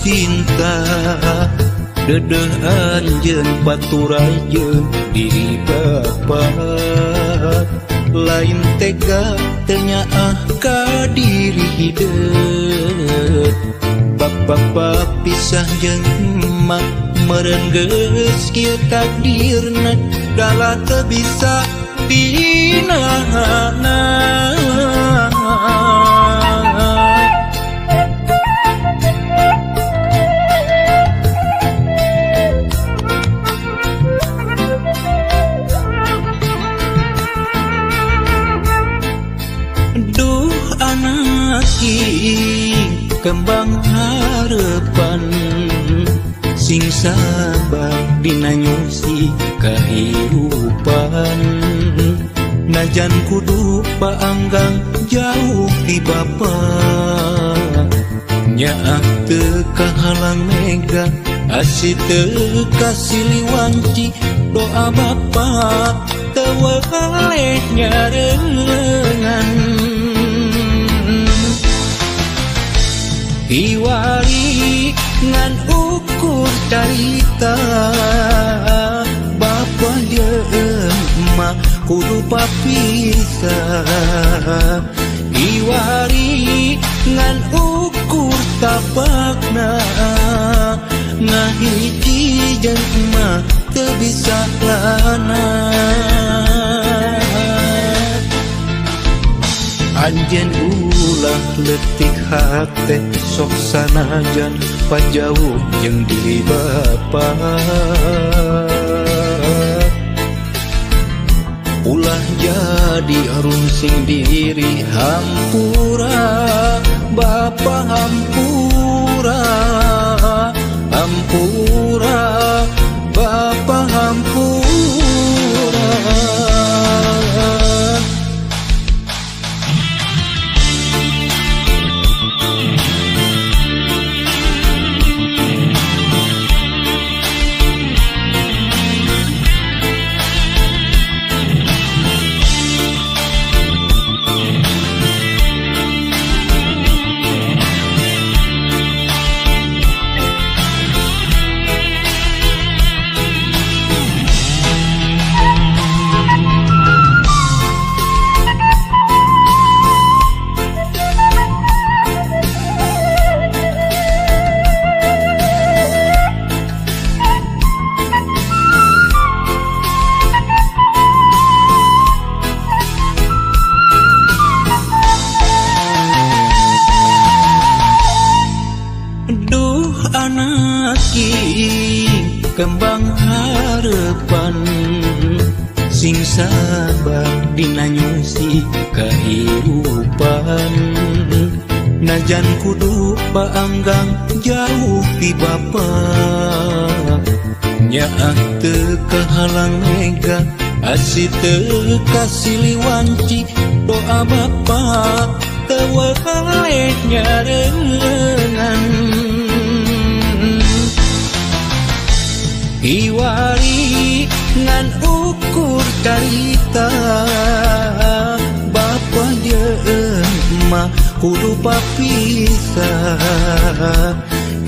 cinta dedeh anjeun paturai jeung diri bapa lain tega teu nyaah ka diri hideut bapa pisah jeung emak meureun geus kieu takdirna dalah teu bisa dinahana. Duh anak kembang harapan sing sabar dina nyusi kahirupan najan kudu paanggang jauh ti bapa nyaah teu kahalang mega asih teu kasiliwanci doa bapa teu weleh nyarengan. Iwari ngan ukur carita bapa jeung emak kudu papisah iwari ngan ukur tapakna ngahiji jeung emak teu bisa lana. Anjeun ulah leutik hate sok sanajan pajauh jeung diri bapa ulah jadi rungsing diri hampura bapa hampura hampura bapa hampura. Kembang harapan sing sabar dina nyusi kahirupan najan kudu paanggang jauh ti bapa nyaah teu kahalang mega asih teu kasiliwanci doa bapa teu weleh nyarengan. Iwari ngan ukur carita bapa jeung emak kudu papisah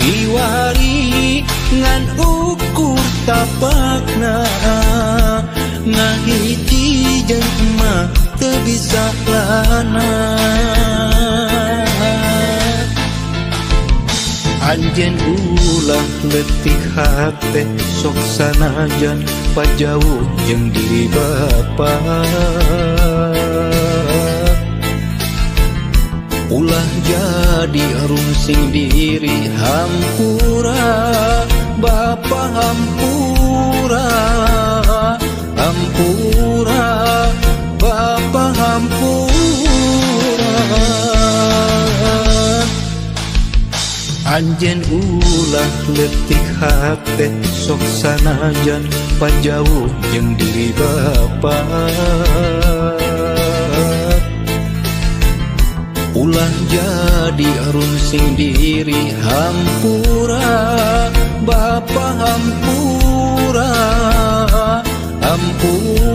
iwari ngan ukur tapakna ngahiji jeung emak teu bisa lana. Anjeun ulah leutik hate sok sanajan pajauh jeung diri bapa ulah jadi rungsing diri hampura bapa hampura hampura bapa hampura. Anjeun ulah leutik hate sok sanajan pajauh jeung diri bapa ulah jadi rungsing diri hampura bapa hampura hampura.